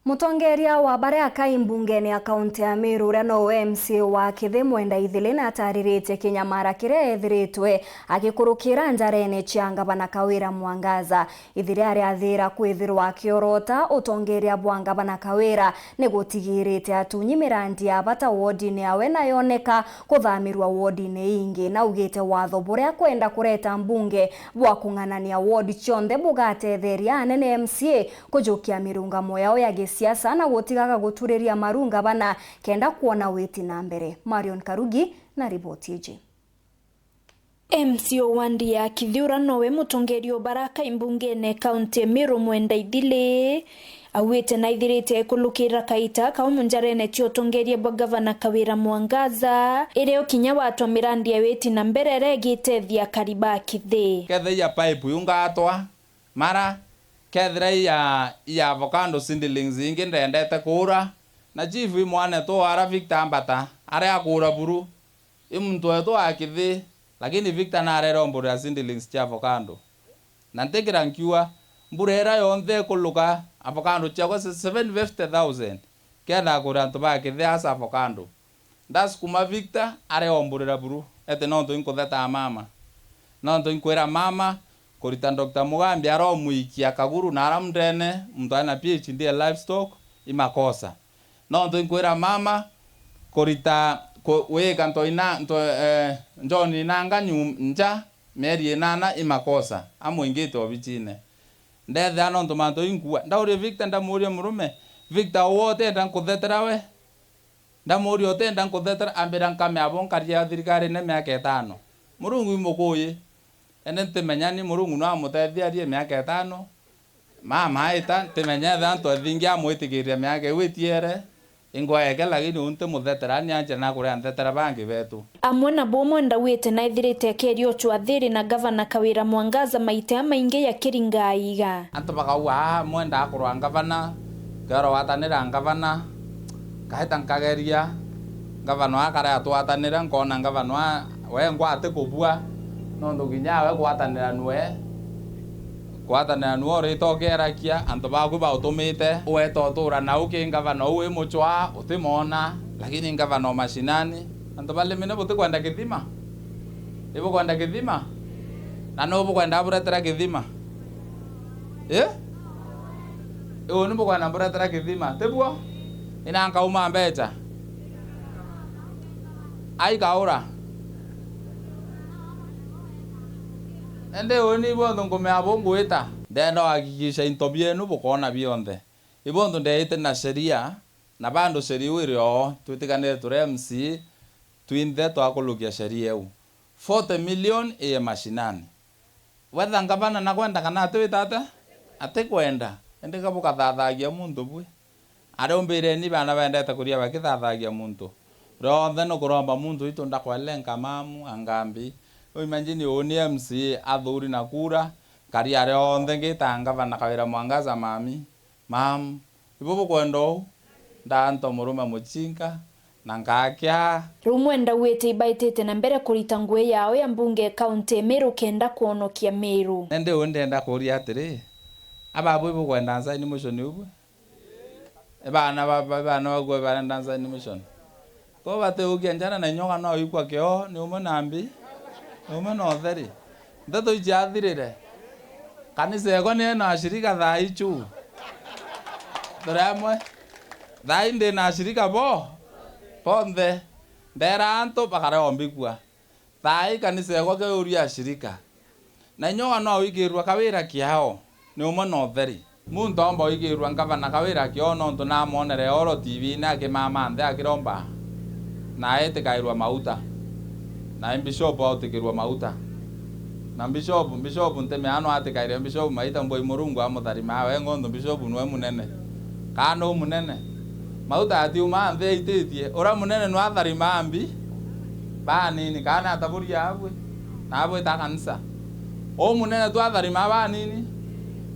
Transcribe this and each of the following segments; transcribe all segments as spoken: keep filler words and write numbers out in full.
Mutongeria wa baria akai mbungene ya kaunti ya Meru, uria nowe M C A wa Kithi, Mwenda Ithili, natariritie kinyamara kiria ethiritwe agikurukira njarene cia ngavana Kawira Mwangaza. Ithili aria athira kwithirwa akiorota utongeria bwa ngavana Kawira, ni gutigirite atunyi mirandi ya bata wodine yawe na yoneka kuthamirwa wodine ingi. Naugite watho buria akwenda kureta mbunge bwa kung'anania wodi cionthe bugatetheria anene M C A kujukia mirungamo yao ya gisiasa na gutigaga guturiria maru ngavana kenda kwona witi na mbere. Marion Karugi na riboti iji. M C A wa wandi ya Kithiura nowe mutongeria o baraka imbungene kaunti ya Meru, Mwenda Ithili, auite naithirite ekulukira kaita kaumu njarene cia utongeria bwa gavana Kawira Mwangaza, irio kinya watwa mirandi ya witi na mbere iria igitethia akari ba Kithi. Kethira ya pipe yungatwa, mara kethira ya, ya avocado seedlings ingi ndendete kuura, na chief i mwanetu ara Victor Ambata, aria akuura buru, i muntu wetu wa Kithi, lakini Victor narere omburira seedlings cia avocado. Na ntikira nkiuga, mbura ira yonthe ikuluka, avocado ciakwa cia seven fifty thousand, kenda akure antu ba Kithi asa avocado. Ndasukuma Victor, areomburira buru, ete nontu inkuthetaa mama. Nontu inkwira mama, kurita Doctor Mugambi aromwikia kaguru na ara mndene, muntu aina P H D ya livestock, i makosa. Nontu inkwira mama, kurita, ku-, wika nto ina, nto, eh, John Inanga nyu-, nja, mieri inana i makosa, amwingite obichine. Ndethea nontu mantu inkua. Ndauria Victor, ndamuria murume, Victor, uwe utenda nkuthetera we? Ndamuria, utenda nkuthetera? Ambira, nkame abo nkari ya thirikarine miaka itano. Murungu i mukuyi. Ende ntimenya ni Murungu no amutethia arie miaka itano. Mama aita, ntimenya ethira antu athingi amwitikiria miaka iu itiere, ingwa eke, lakini uu ntimuthetera, ni anjire na kuria nthetera bangi betu. Amwe na bumwe ndauite naithirite akeria ucwathiri na gavana Kawira Mwangaza maita maingi akiringa aiga. Antu bakauga, "Aa, mwendaa kurwa ngavana, nkeerwa watanira ngavana." Ngaita nkageria, ngavana wa kare atwatanire, nkoona ngavana wa, wengwa atikubua, nontu kinya we gwatanira nwe, gwatanira nwe urite ukierakia, antu baku bautumite, ueta utura nau ki ngavana uu wi mucwaa, utimoona, lakini ngavana o mashinani. Antu balimine butikwenda kithima? Ibukwenda kithima? Na nuu bukwenda buretera kithima? Ii? Uu ni bukwenda mburetera kithima, tibuo? Ina nkauma mbecha. Ai kaura. Indi uu ni ibonthe nkumea bungwita. Ndenda uhakikisha into bienu bukoona bionthe. Ibonthe ndeite na sheria, na bado sheria iu iri oo, twitiganire turi M C A, twinthe twakulukia sheria iu. Forty million ii mashinani. Wetha ngavana nakwenda kana atiwita atia? Atikwenda. Indi ka bukathathagia muntu bwi? Ari umbireni bana bendete kuria bakithathagia muntu. Rionthe nukuromba muntu witu ndakwelenka mamu angambi. U imagine uu ni M C A athuri na kura, nkari aria onthe ngita ngavana Kawira Mwangaza mami. Mam, ibo bukwenda uu? Ndaanto murume muchinka, na ngakia. Riu Mwenda auite ibaitite na mbere kurita ngugi yao ya mbunge kaunti ya Meru kenda kwonokia Meru. Indi uu ndenda kuria atiri, ababu ibukwenda nsaini motion ubwe? Ibana ba, ba, ibana baku barenda nsaini motion? Ko batiukia njara na inyoga no ikwa kio, ni umwe na mbi, ni umwe na utheri. Nteto ici athirire. Kanisa ekwa ni ena ashirika thaa ichu. Turi amwe. Thaa ii ndi na ashirika bo, bonthe. Ndera antu bakareombikua. Thaa ii kanisa ekwa keuria ashirika. Na inyoga no wigirua Kawira kiao, ni umwe na utheri. Muntu aomba wigirua ngavana Kawira kiao nontu namwonere oro T V-ini akimama nthi akiromba, na aitikairua mauta. Na i bishop autikirua mauta. Na bishop, bishop ntimea no atikaire bishop maita mbui Murungu amutharimaa we ngontu bishop nwe munene. Kana nu munene? Mauta atiumaa nthi aititie. Uria munene nwe atharimaa mbi? Banini, kana ataburia abwe? Na abwita kanisa. Uu munene tu atharima banini?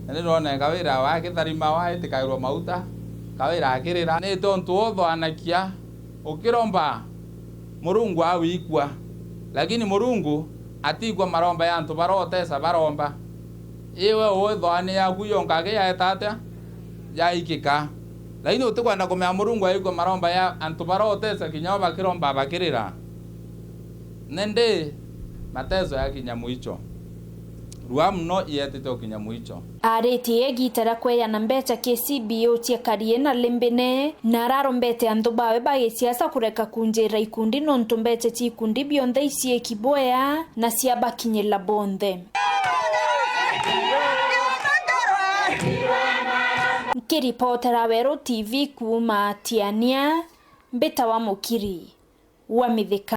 Na ni ndona Kawira wakitharima waitikairwa mauta, Kawira akirira. Ni tontu uthoanakia, ukiromba Murungu awikua, lakini Murungu atikua maromba ya antu barotesa baromba. Iwe uthoani yaku yonka agi yaeta atia? Yaikika. Lakini utikwenda kumenya Murungu aigua maromba ya antu baria utesa kinya o bakiromba bakirira. Nindi mateso yakinya mwicho. Rua muno ietite ukinya mwicho. Aritie igiita ria kweyana mbeca ki C B O cia Karie na Limbine, na ararombete antu bawe ba gisiasa kureka kunjira ikundi nontu mbeca cia ikundi bionthe iciiki bwea na ciabakinyira bonthe. Nkiripotera Weru T V kuuma Tiania, mbitawa Mukiri wa Mithika.